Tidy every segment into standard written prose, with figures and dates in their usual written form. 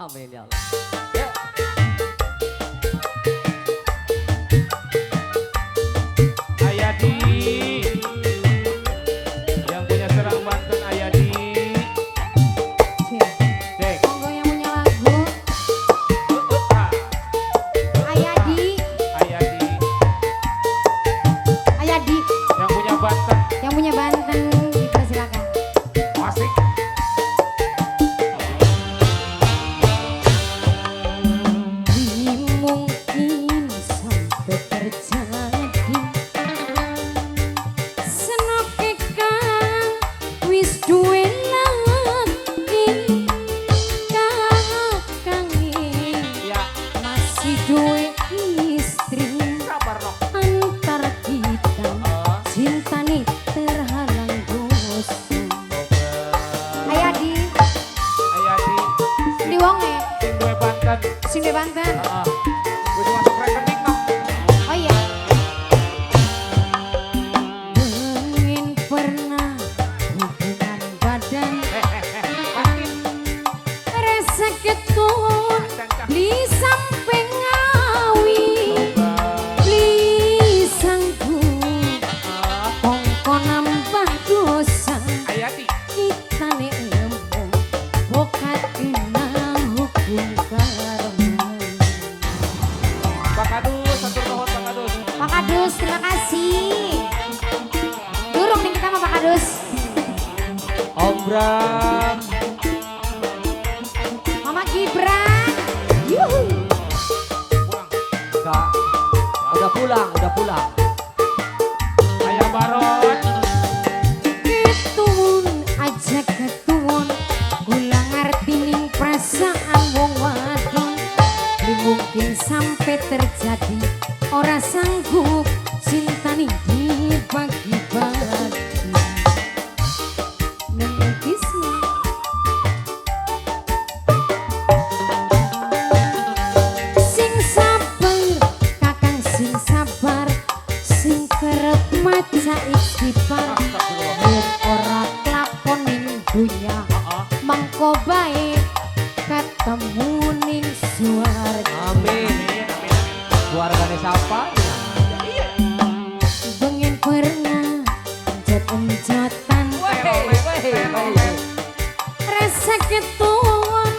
Amin ya Allah. Ya. Ayadi. Yang punya Serang Banten Ayadi. Cek. Monggo yang punya lagu Ayadi. Ayadi. Ayadi. Yang punya Banten. Yang punya Banten, dipersilakan. Asik. Mungkin sampai terjadi senoke kang wis duwe laki kakange Ya, masih duwe istri sabar nok. Antar kita cintane terhalang dosa. Ayadi. Ayadi. Di wonge. Sing duwe Banten. Sing duwe Banten. Heeh. Wis masuk rekening nok. Oh iya. Ingin pernah hubungan badan Makin rasa ketun beli sampai ngawi beli sanggup kongko nambah dosa. Ayadi. Kita nih embung bokat kena hukum karma. Pak Kadus, hatur nuhun Pak Kadus. Pak Kadus, terima kasih. Durung nih kita sama Pak Kadus. Om Bram. Mama Gibran. Yuhu. Pulang. Kak. Udah pulang, udah pulang. Ayah Baron. Ketuwun aja ketuwun. Gula ngerti ning perasaan wong wadon. Beli mungkin sampai terjadi. Ora sanggup cintane dibagi-bagi. Neng Kisma. Sing sabar, kakang sing sabar, sing kerep maca istighfar. Yen ora kelakon ning dunya, mangko bae ketemu ning swarga. Amin. Amin, amin, amin. Keluargane siapa? Iya. Bengen pernah enjot-enjotan, Weh, weh, weh. rasa ketuwun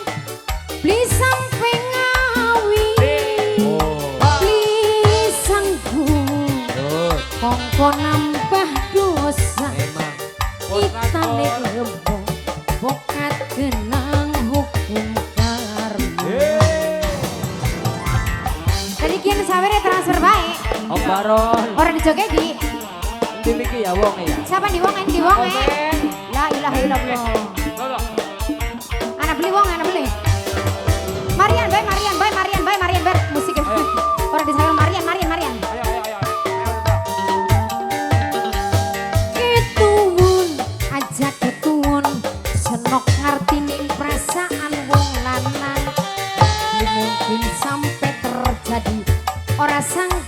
beli sampai ngawi. Oh. Beli sanggup Tuh, kongko nambah dosa. Memang. Kita nek lembong bokat kenang hukum karma. Tadi kian sawere transfer baik. Om Baron. Orang dijogedi. Endi iki ya wong ya? Siapa di wong di wong? La ilaha illallah. Loh, Anak beli wong, anak beli. Marian, bae Marian, bae Marian, bae Marian, bae musik. Orang di sana Marian, Marian, Marian. Ayo, ayo, ayo. Ayo, ayo. Ketuwun aja ketuwun senok ngerti ning perasaan wong lanang. Beli mungkin sampai terjadi ora sanggup.